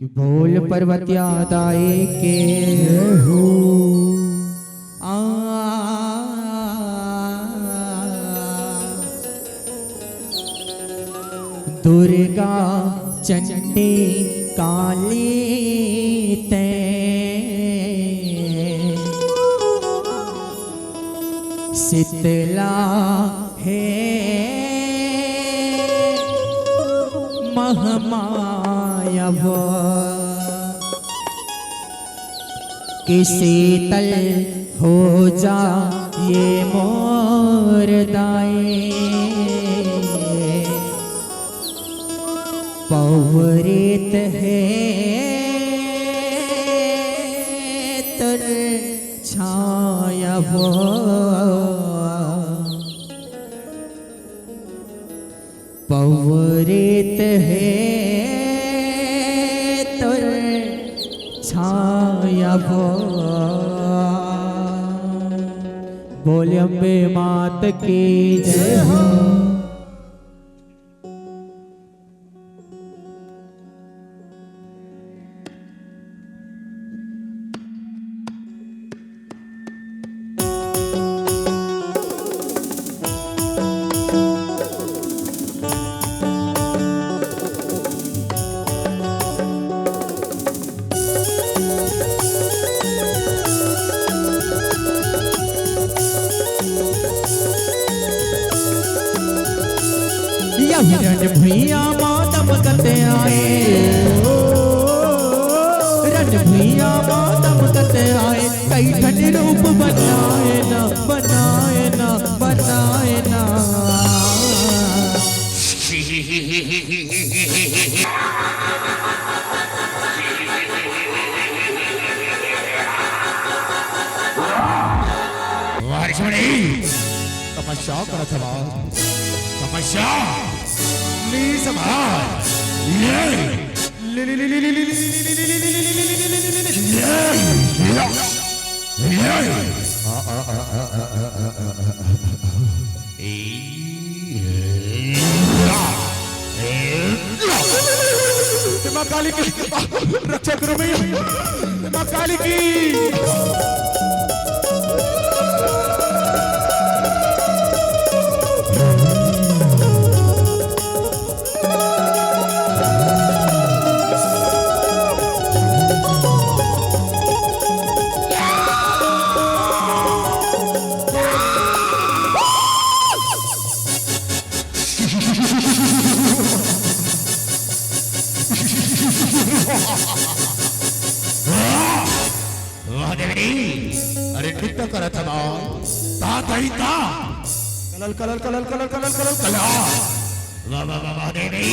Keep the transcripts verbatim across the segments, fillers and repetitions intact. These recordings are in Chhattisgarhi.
कि बोल पर्वतिया दाई के। जय हो। आ, दुर्गा चंडी काली ते शीतला हे महमाया वो, कि शीतल हो जा ये मोर दाई। पौरित हे तोर छाया वो, पौरित हे तोर छाया वो। बोल अम्बे मात की जय हो। यह रन भुइयां मा दमकत आए, रन भुइयां मा दमकत आए, कई ठन रूप बनाए ना, बनाए ना, बनाए ना। वाह ऋषिमुनि, तपस्या करत हवय, तपस्या। ली संभाल, ले, ले, ले। माँ काली की रक्षा करो भैया, माँ काली की। वाह देवी, अरे नृत्य करत हवय, ता तई ता। Colour, colour, colour, colour, colour, colour, colour. वाह, वाह, वाह, वाह देवी,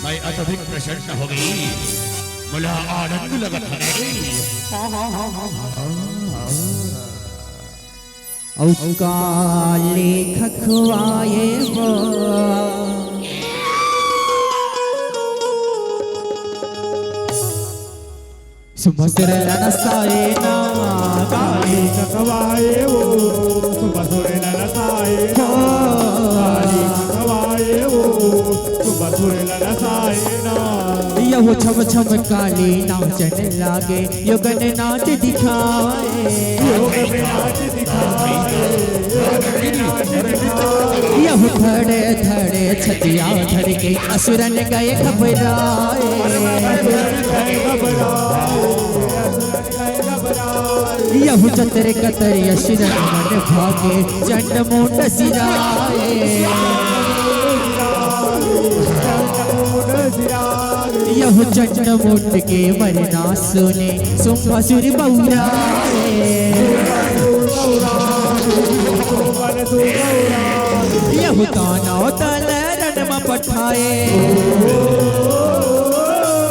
मैं अत्यधिक प्रसन्न हो गई, मोला आनंद लगत हवे। अउ काली खखवाए वो। सुमसुर लनसाए ना। काली खखवाए वो, सुमसुर लनसाए ना। काली खखवाए वो, सुमसुर लनसाए ना। यहू छम छम काली नाचन लागे, योगन नाच दिखाए। योगन नाच दिखाए, योगन नाच दिखाए। यहू धड़े धड़े छतिया धड़के, असुरन गए घबराए। असुरन गए घबराए। यहू चतर कतर असुरन मन भागे, चंड मुंड सिराए। यहू चंड मुंड के मरना सुने, सुम्बासुर बउराए। यहू ताना तल रण म पठाए।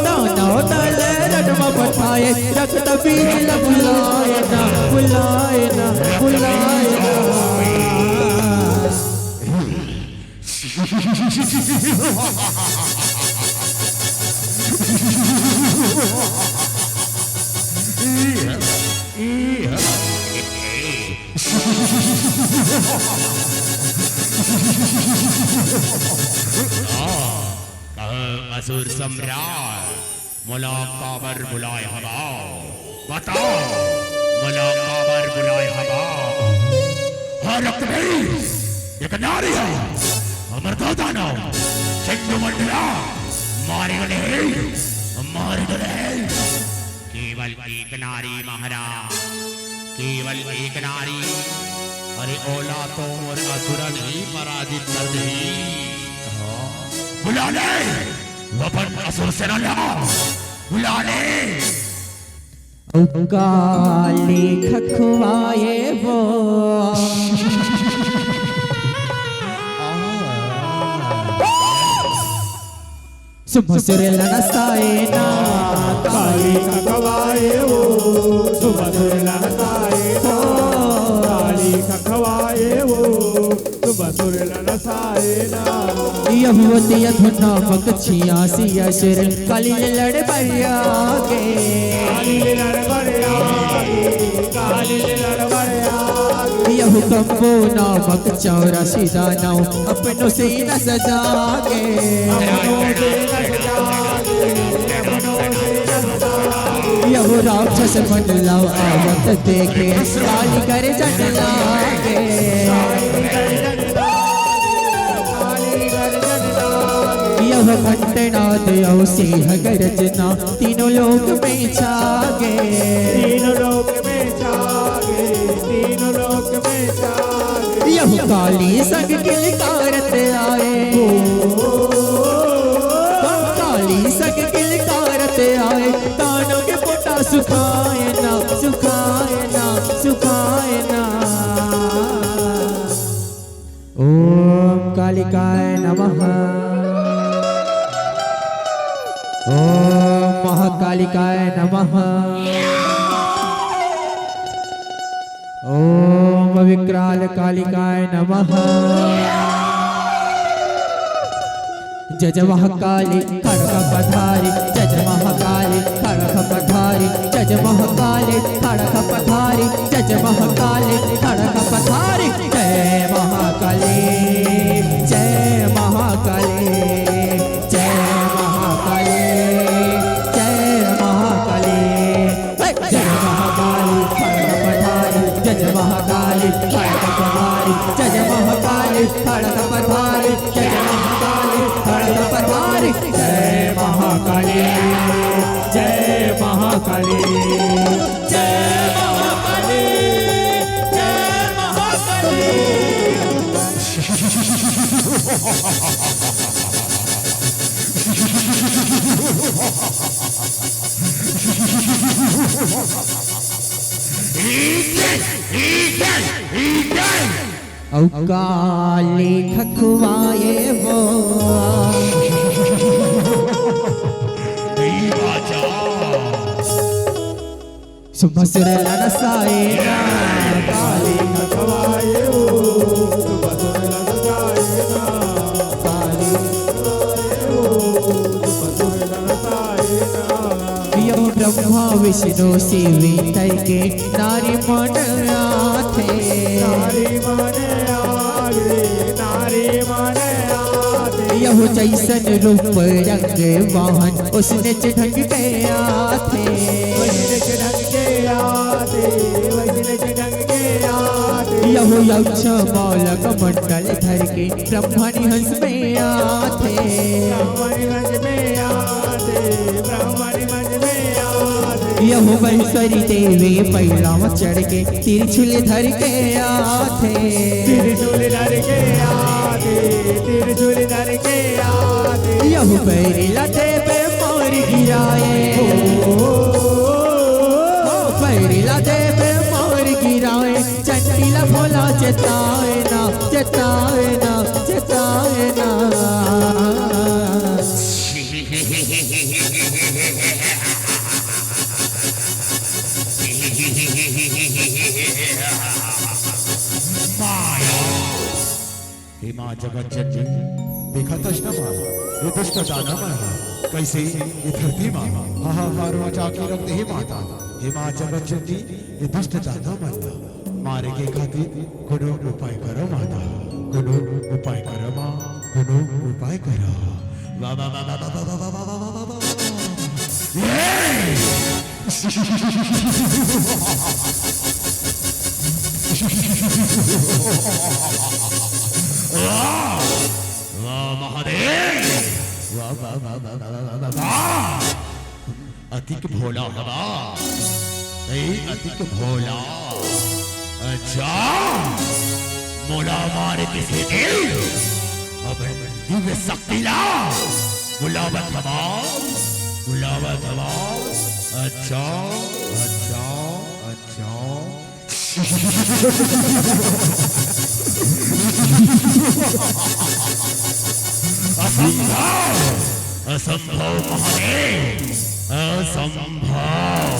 दानव दल रण म पठाए, रक्त बीज ल बुलाए ना, बुलाए ना, बुलाए ना। असुर सम्राट, मोला काबर बुलाए हवा? बताओ, मोला काबर बुलाए हवा? हर रक्त में एक नारी है, हमर दो दानव, चंदू मंडला, मारे गले हैं, मारे गले हैं। केवल एक नारी महाराज, केवल एक नारी। अरे ओला तो मोर असुरन ही पराजित कर दही। बुला ले अपन असुर सेना ला, बुला ले। अउ काली खखवाए वो। सुमसुर लनसाए ना। काली खखवाए वो, सुमसुर लनसाए ना। काली खखवाए वो, सुमसुर लनसाए ना। यहुवती अधुना मक छिया सिया सिर काली ले लड़ बरिया गे। काली ले लड़ बरिया गे, काली ले लड़ बरिया गे। यहु कम्बो नामक चौरासी दानव अपनो से न सजा गे। अपनो से न सजा गे, अपनो से न सजा गे। यहु राक्षस मन लव आवत देखे काली गर्जन लागे। यह घंटनाद अउ सिंह गर्जना तीनों लोक में छागे। तीनों लोक में छागे, तीनों लोक में छागे। यह काली संग किलकारत आए। ओ, काली संग किलकारत आए। तानों के पोटा सुखाए ना, सुखाए ना, सुखाए ना। ओम कालिकाय नमः। ओम महाकालिकाय नमः। ओम विकराल कालिकाय नमः। जय जय महाकाली खड़ग पधारी, जय जय महाकाली खड़ग पधारी, जय जय महाकाली खड़ग पधारी, जय जय महाकाली खड़ग पधारी। जय महाकाली, जय महाकाली, जय महाकाली, जय महाकाली। जय महाकाली खड़ग पधारी, जय जय महाकाली खड़ग पधारी, जय जय महाकाली खड़ग पधारी, जय जय महाकाली खड़ग पधारी। जय महाकाली, जय महाकाली, जय महाकाली, जय महाकाली। अउ काली खखवाए वो। सुमसुर लनसाए ना। काली खखवाए वो, सुमसुर लनसाए ना। काली खखवाए वो, सुमसुर लनसाए ना। यो ब्रह्मा विष्णु शिव तय के नारी मन आथे। नारी मन आगे, नारी मन आगे। यहु जैसन रूप रंग वाहन, उसने ढंग के आथे। वैसने ढंग के आथे, वैसने ढंग के आथे। यहु यक्ष मालक मंडल धर के, ब्रह्मणी हंस में आथे। ब्रह्मणी हंस में आथे, ब्रह्मणी हंस में आथे। यहु महेश्वरी देवी पैला म चढ़ के, त्रिशूल धर के आथे। त्रिशूल धर के आथे, त्रिशूल धर के आथे। यहु बैरी ला देवे मार गिराए। ओ, बैरी ला देवे मार गिराए। चंडी ला भोला चेताए ना, चेताए ना, चेताए ना। माया। हे माँ जगत जननी, देखत हस ना माँ, ये दुष्ट दानव मन ह, कैसे ये धरती माँ हाहाकार मचा के रख दे हे माता। हे माँ जगत जननी, ये दुष्ट दानव मन ल मारे के खातिर कोनो उपाय करो माता, कोनो उपाय करो माँ, कोनो उपाय करो। वाह, वाह, वाह। वाह, वाह, महादेव! वाह, वाह, वाह! अतिक भोला हवा, ए अतिक भोला। अच्छा, मोला मारे किसे के? अब दिव्य शक्ति ला बुलावत हवा, बुलावत हवा। अच्छा, अच्छा, अच्छा। असंभव, असंभव महादेव, असंभव।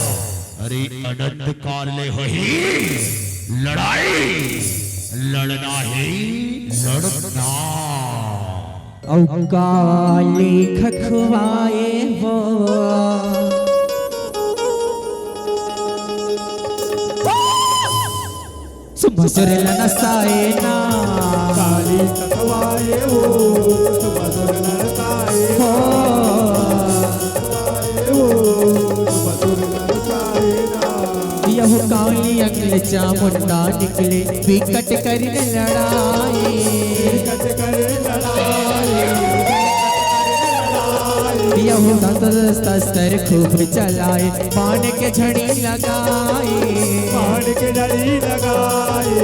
अरे अनंत काल ले होही लड़ाई, लड़ना ही लड़ना। अउ काली खखवाए हो। सुमसुर लनसाए ना। काली खखवाए हो, सुमसुर लनसाए हो। ना। खखवाए हो, सुमसुर लनसाए ना। यहु काली अंगल चामुंडा निकले, बिकट करिन लड़ाई। बिकट करिन लड़ाई। यहू दांत शस्त्र खूब चलाए, बाण के झड़ी लगाए। बाण के झड़ी लगाए,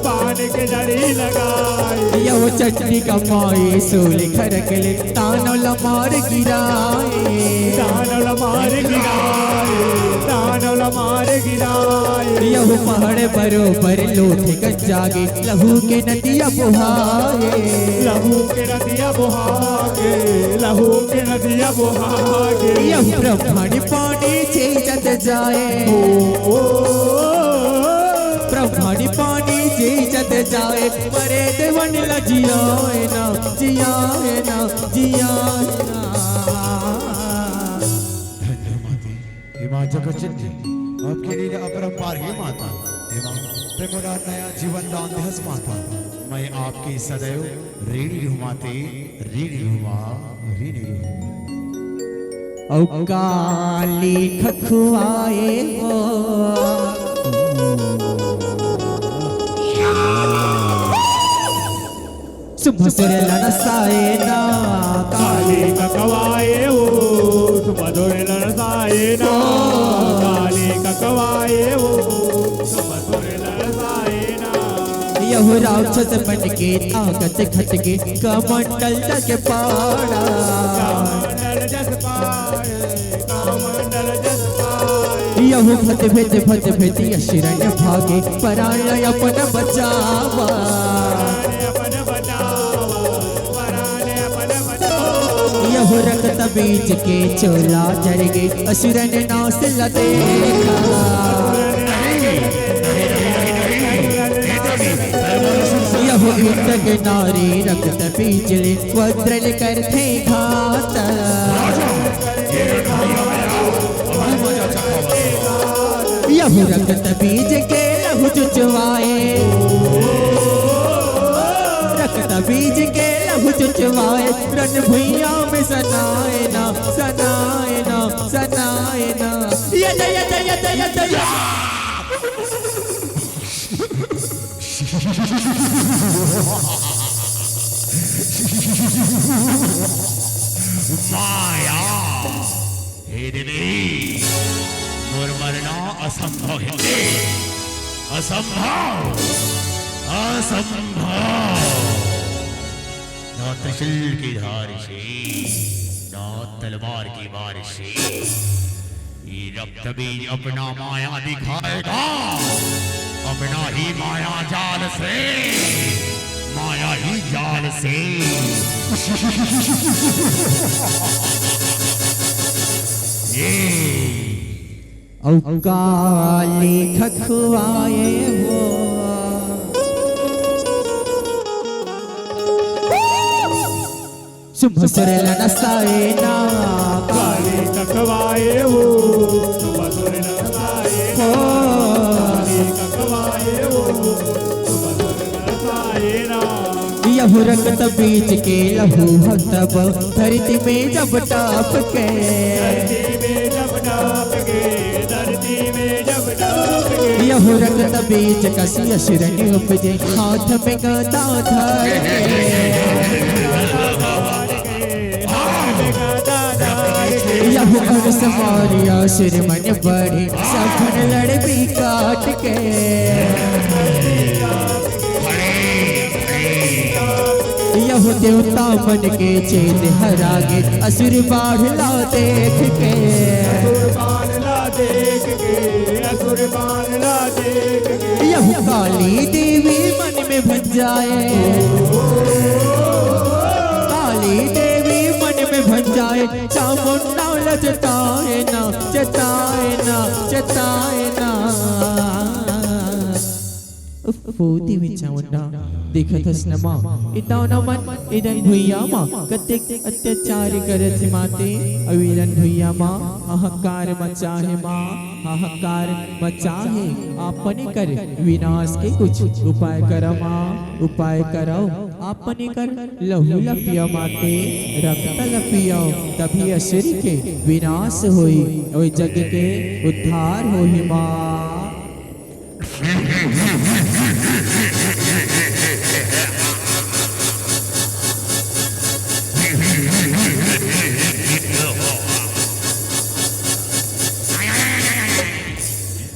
बाण के झड़ी लगाए। यहू चंडी कमाए, सूल खरक ले, दानव ल मार गिराए। दानव ल मार गिराए, दानव ल मार गिराए। यहू पहाड़ बरोबर लोथे गंजागे, लहू के नदिया बोहागे। लहू के नदिया बोहागे, लहू के नदिया बोहागे। यहू ब्रह्मांड पानी छींचत जाए। ओ, ओ, ओ, ओ। ब्रह्मांड पानी छींचत जाए, मरे देवन ल जियाए ना, जियाए ना, जियाए ना। धन्य माते, हे माँ जगत जननी, आपके लीला अपरंपार हे माता। हे माँ, ते मोला नया जीवन दान देहस माता। मैं आपके सदैव ऋणी रहूँ माते, ऋणी रहूँ माँ, ऋणी रहूँ। अउ काली खखुआए हो। सुमसुर लनसाए ना। काली ककवाए ओ, सुमधुर लनसाए ना। काली ककवाए ओ, सुमधुर लनसाए ना। यहू राक्षस मन के ताकत घट के, कमंडल जस पाड़ा। कमंडल जस पाड़े, कमंडल जस पाड़े। यहू भत भेत भत भेत असुरन भागे, परान अपन बचावा। परान अपन बचावा, परान अपन बचावा। यहू रक्त बीज के चोला जर गे, असुरन नास ल देखा। यहू इंद्र के नारी रक्त बीज ले, वज्र ले करथे घात। यहू रक्त बीज के लहू चुचवाए, रक्त बीज के लहू चुचवाए, रण भुइयां में सनाए ना, सनाए ना, सनाए ना। ये दे, ये दे, ये दे, ये दे, ये दे। माया। हे देवी, मोर मरना असंभव हे। असंभव, असंभव। ना त्रिशूल की धार से, ना तलवार की वार से। ये रक्त बीज अपना माया दिखाएगा, अपना ही माया जाल से, माया ही जाल से। ये अउ काली खखुआए हो। सुमसुर लनसाए ना। काली कखवाए हो, सुमधुर लनसाए ना। हो। काली कखवाए हो, सुमधुर लनसाए ना। यहू रक्त बीज के लहू ह तब धरती में जब टपके। धरती में जब रक्त बीज कसी असुर ने उपजे, हाथ में गदा धर के। यहु अरस मारिया असुर मन बढ़े, सब लड़ भी काट के। यहु देवता मन के चेत हरा गे, असुर बाढ़ ला देख के। असुर बाढ़ ला देख के, असुर बाढ़ ला देख के। यहु काली देवी मन में भंजाए, काली देवी मन में भंजाए, चामुंडा ल जताए ना, जताए ना, जताए ना। उफ, ओ देवी चामुंडा, देखत हस न माँ, ए दानव मन, ए डन भुइयां माँ, कतेक अत्याचार करत हे माते, अउ ए डन भुइयां माँ, हाहाकार मचा हे माँ, हाहाकार मचा हे, आपने कर विनाश के कुछ उपाय करव माँ, उपाय करव, आपने कर लहू ल पिया माते, रक्त ल पिया, तभी असुर के विनाश होई, अउ जग के उद्धार होही माँ।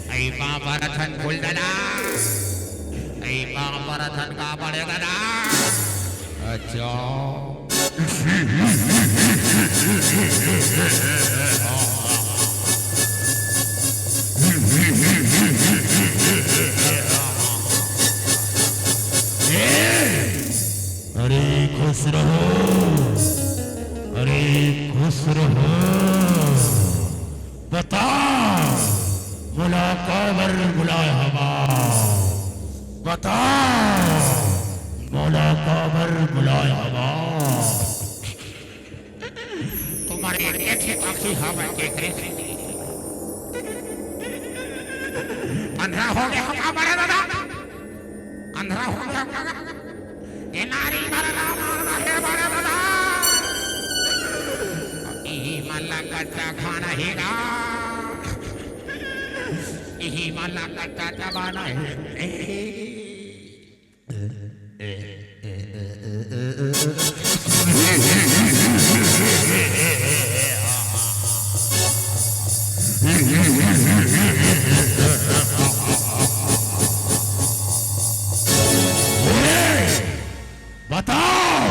अई पाँव परत हन फूल ददा, अई पाँव परत हन का बड़े ददा। अच्छा। अरे खुश रहो, अरे खुश रहो। बता, मोला काबर बुलाय हवा? बता, मोला काबर बुलाय हवा? तुम्हारे एक ही आँखी हवय के करे। अंधरा हो गया का बड़े दादा? अंधरा हो गया का? ये नारी मरना मारना हे बड़े दादा। इही मन ला कच्चा खाना हे गा। इही मन ला कच्चा चबाना हे। बताओ,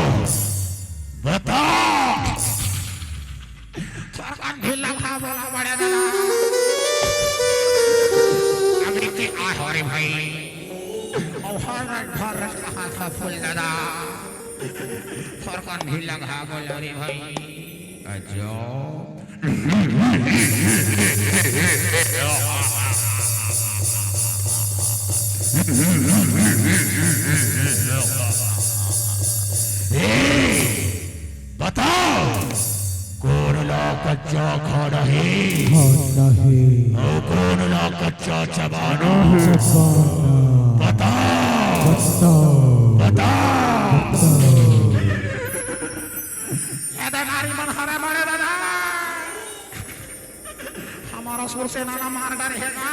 बताओ। सरगन भी लगा बोला बड़े दादा। अभी के आ हो रे भाई। और हर रंग, हर रंग कहाँ था फूल दादा। सरगन भी लगा बोला रे भाई। अच्छा। बताओ, कोन ला कच्चा खाना हे? खाना हे। अउ कोन ला कच्चा चबाना? चबाना। बताओ। बताओ। बताओ। बताओ। ये दे नारी मन हरे बड़े दादा। हमर असुर सेना ला मार डरे हे गा।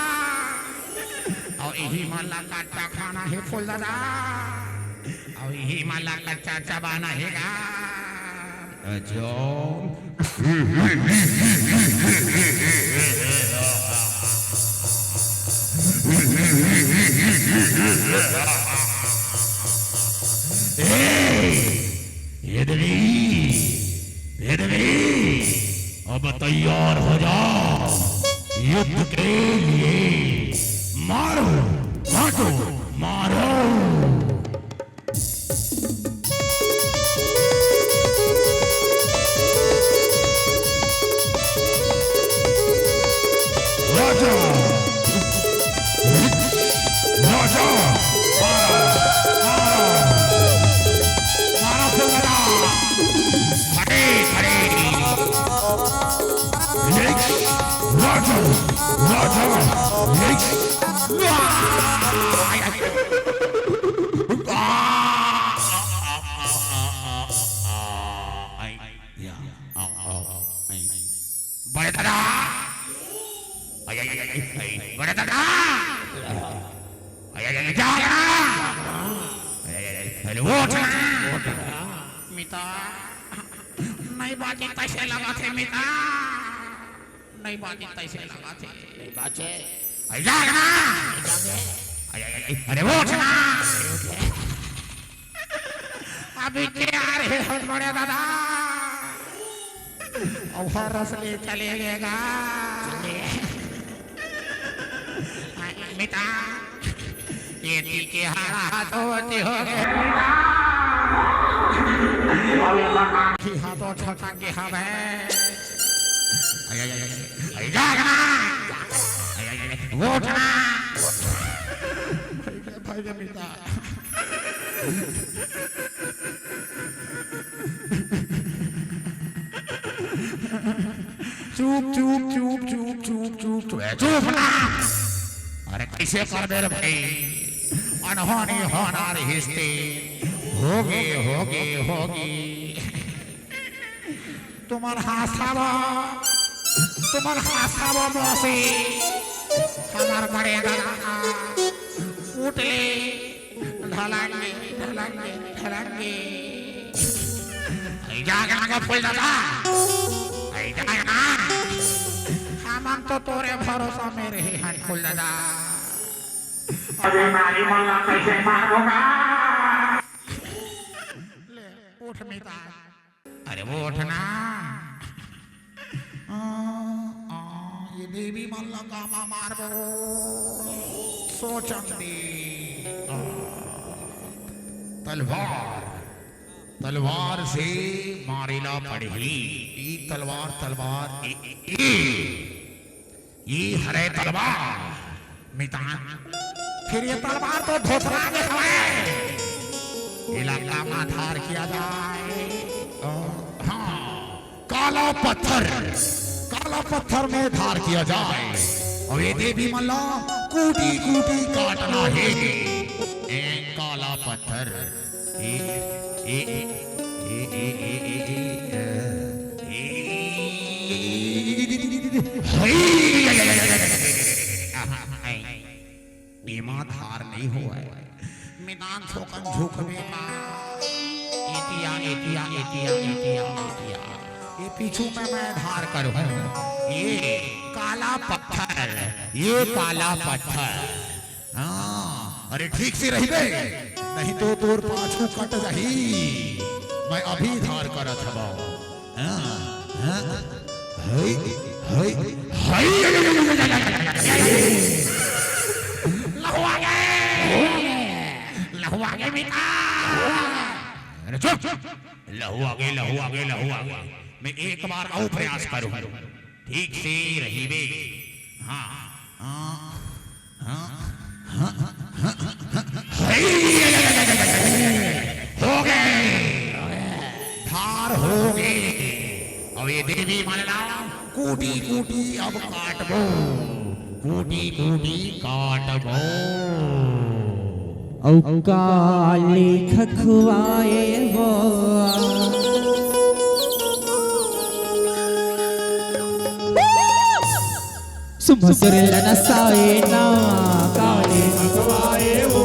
अउ इही मन ला कच्चा खाना हे फूल दादा। अउ इही मन ला कच्चा चबाना हे गा। अच्छा। ए, पृथ्वी, पृथ्वी, अब तैयार हो जा युद्ध के लिए। मारो, काटो, मारो। राजा, राजा, मारा, मारा, मारा फुलझड़ा। खड़े, खड़े। लेक, राजा, राजा, लेक। वाह! बड़े दादा, अय, अय, अय, अय, अय, बड़े दादा! अय, अय, अय, जाग ना! अय, अय, अय, अरे उठ ना! मिता, नहीं बाँचे तइसे लगथे मिता, नहीं बाँचे तइसे लगथे। नहीं बाँचे। अय, जाग ना! अय, अय, अय, अरे उठ ना! अभी के आ रहे हो बड़े दादा? अउ हर रस ले चले गे गा। मिता, ये ती के हारा तो होती हो गे। की हाथों छटक के हवे। अय, अय, अय, अय, जाग ना। अय, अय, अय, उठ ना। भाई के, भाई के मिता। चुप, चुप, चुप, चुप, चुप, चुप, चुप, ए, चुप ना। अरे कइसे करबे रे भाई? अनहोनी होना रिहिस ते। होगे, होगे, होगे। तुमन हाँसव, तुमन हाँसव मौसी, हमर बड़े दादा उठ ले, ढलंगे, ढलंगे, ढलंगे। अय जाग ना गा फूल दादा, अय जाग ना। हमन तो तोरे भरोसा में रहे हन फूल दादा। अरे मारी मल्ला कइसे मारोगा? ले, उठ मिता। अरे वो उठ ना। आ, आ, ये देवी मन ला कामा मारबो। सोचन दे। आ, तलवार, तलवार से मारेला पड़ही। ई तलवार, तलवार, ई, ई, ई। ये हरे तलवार मितान, फिर ये तलवार तो धोथरा के हवे। एला कामा धार किया जाए? अ, हाँ, काला पत्थर, काला पत्थर में धार किया जाए। अउ ये देवी मन ला कूटी कूटी काटना हे। ए, काला पत्थर। ए, ए, ए, ए, ए, ए, ए, ए, ए, ए, ए, ए, ए, एमा धार नइ होवय। मितान थोकन झुकबे का। एतिया, एतिया, एतिया, एतिया, एतिया। ये पीछू में मैं धार करहूँ। ये काला पत्थर, ये काला पत्थर। हाँ, अरे ठीक से रहिबे, नहीं तो तोर पाछू कट जाही। मैं अभी धार करत हवं। हाँ, हाँ, हई, हई, हई। लहुआ गे, लहुआ गे मितान। अरे चुप, लहुआ गे, लहुआ गे, लहुआ गे। मैं एक बार अउ प्रयास करूँ, ठीक से रहिबे। हाँ, हाँ। हाँ, हाँ, हाँ, हाँ, हाँ, हाँ। होगे, धार होगे। अब ये देवी मन ला कूटी कूटी अब काटबो, कूटी कूटी काटबो। अउ काली खखुआए वो। सुमधुर लनसाए ना। काली खखुआए वो,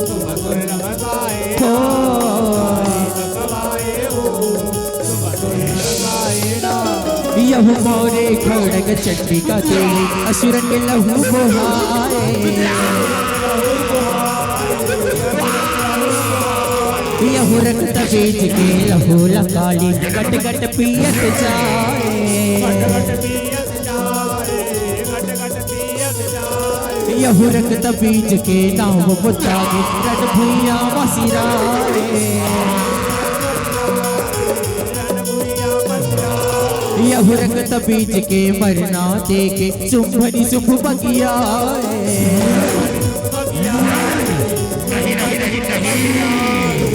सुमधुर लनसाए हो। काली खखुआए वो, सुमधुर लनसाए ना। यहु मोरे खड़ग चंडिका देवी, असुरन के लहू बोहाए। यहु रक्त बीज के लहू ला काली, गट गट पियत जाए। यहु रक्त बीज के नाव बुतागे, रण भुइयां म सिराए। यहु रक्त बीज के मरना देखे, शुंभ निशुंभ बगियाए।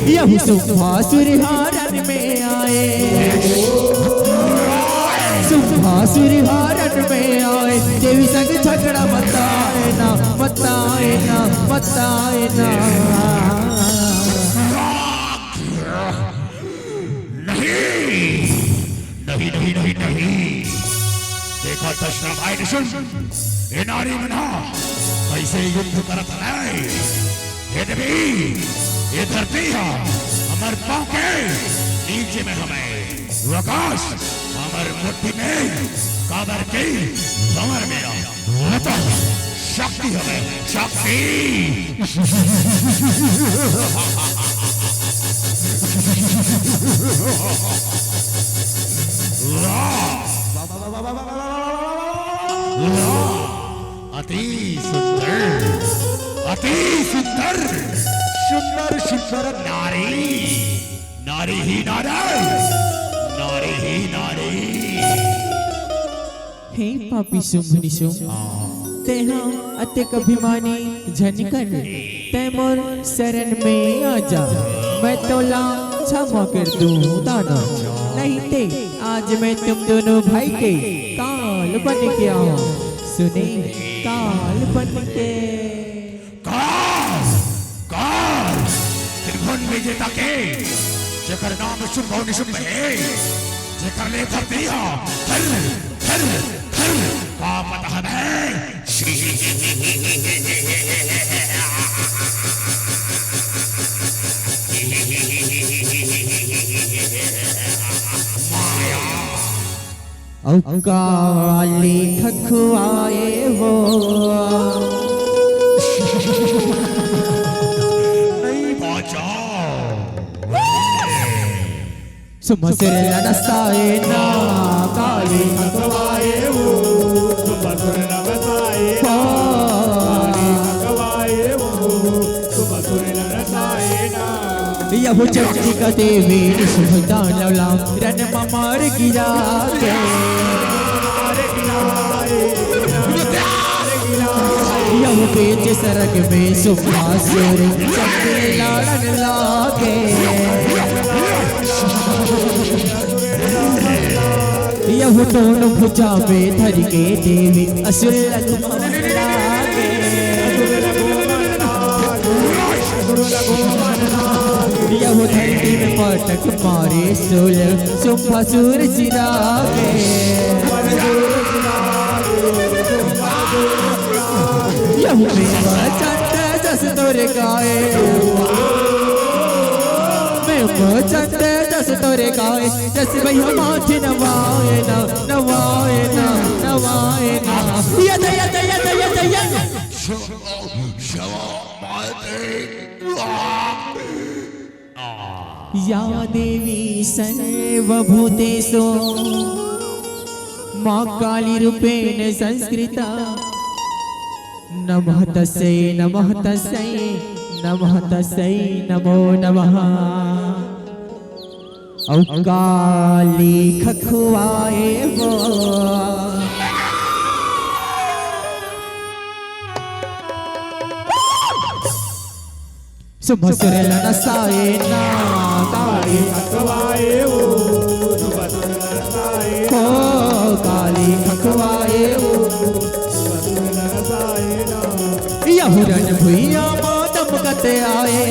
यहु शुंभासुर हरण में आए। शुंभासुर हरण में आए, देवी संग झगड़ा मताए ना, मताए ना, मताए ना। नहीं, नहीं, नहीं, नहीं, नहीं। देख तशना भाई निशुम, ए नारी मन ह कइसे युद्ध करत हवय। हे देवी, ए धरती ह हमर पाँव के नीचे में हवय, आकाश हमर मुट्ठी में, काबर के हमर में अतक शक्ति हवय, शक्ति। वाह! वाह! अति सुंदर, अति सुंदर, सुंदर सुंदर नारी, नारी ही नारी, नारी ही नारी। हे पापी शुंभ निशुंभ, तेहा अतेक अभिमानी झन कर, तैं मोर शरण में आ जा, मैं तोला क्षमा कर दूं दानव। नहीं ते आज मैं तुम दोनों भाई के काल बन के आऊं। सुने, काल बन के। काल, काल, त्रिभुवन विजेता के, जेकर नाम शुंभ निशुंभ हे, जेकर ले धरती ह थर थर थर कांपत हवय। अउ काली खखुआए वो। नहीं बचाओ। सुमसुर लनसाए ना, काली खखुआए वो। सुमसुर लनसाए ना, काली खखुआए वो। सुमसुर लनसाए ना। यहु चंडिका देवी निशुंभ दानव ला रन म मार गिरा के। यहु बीच सरग में सुंभासुर चंड लड़न लागे। यहु दोनों भुजा में धर के देवी असुर लघु मन लागे। यहु धरती में पटक मारे सुल सुंभासुर सिरागे। यहु में वचन जस तोरे गाए, में वचन जस तोरे गाए, जस भैया माथे नवाए ना, नवाए ना, नवाए ना। यद, यद, यद, यद, यद। या देवी सर्वभूतेषु माँ काली रूपेण संस्कृता। नमः तस्यै, नमः तस्यै, नमः तस्यै नमो नमः। अउ काली खखुआए वो। सुमसुर लनसाए ना, काली खखुआए वो। सुमसुर लनसाए ना, ओ काली खखुआए वो। सुमसुर लनसाए ना। यहु रन भुइयां मा दमकत आए,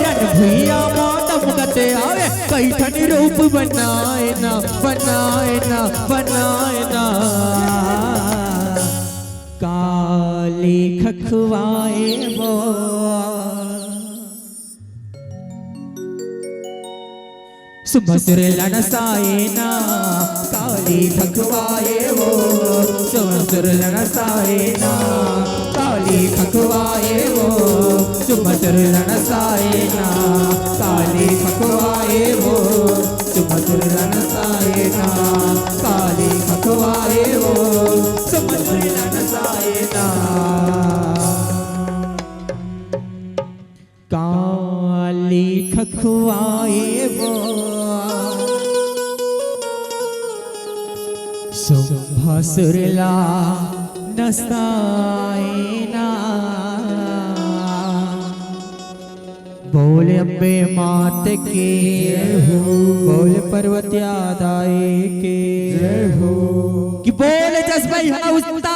रन भुइयां मा दमकत आए, कई ठन रूप बनाए ना, बनाए ना, बनाए ना। काली खखुआए वो। सुमसुर लनसाए ना, काली खखुआए वो। सुमसुर लनसाए ना, काली खखुआए वो। सुमसुर लनसाए ना, काली खखुआए वो। सुमसुर लनसाए ना, काली खखुआए वो। सुमसुर लनसाए ना। काली खखुआए वो। सुंभासुर ला नसाए ना। बोल अम्बे मात के जय हो। बोल पर्वतिया दाई के जय हो। कि बोल जस भैया उस्ताद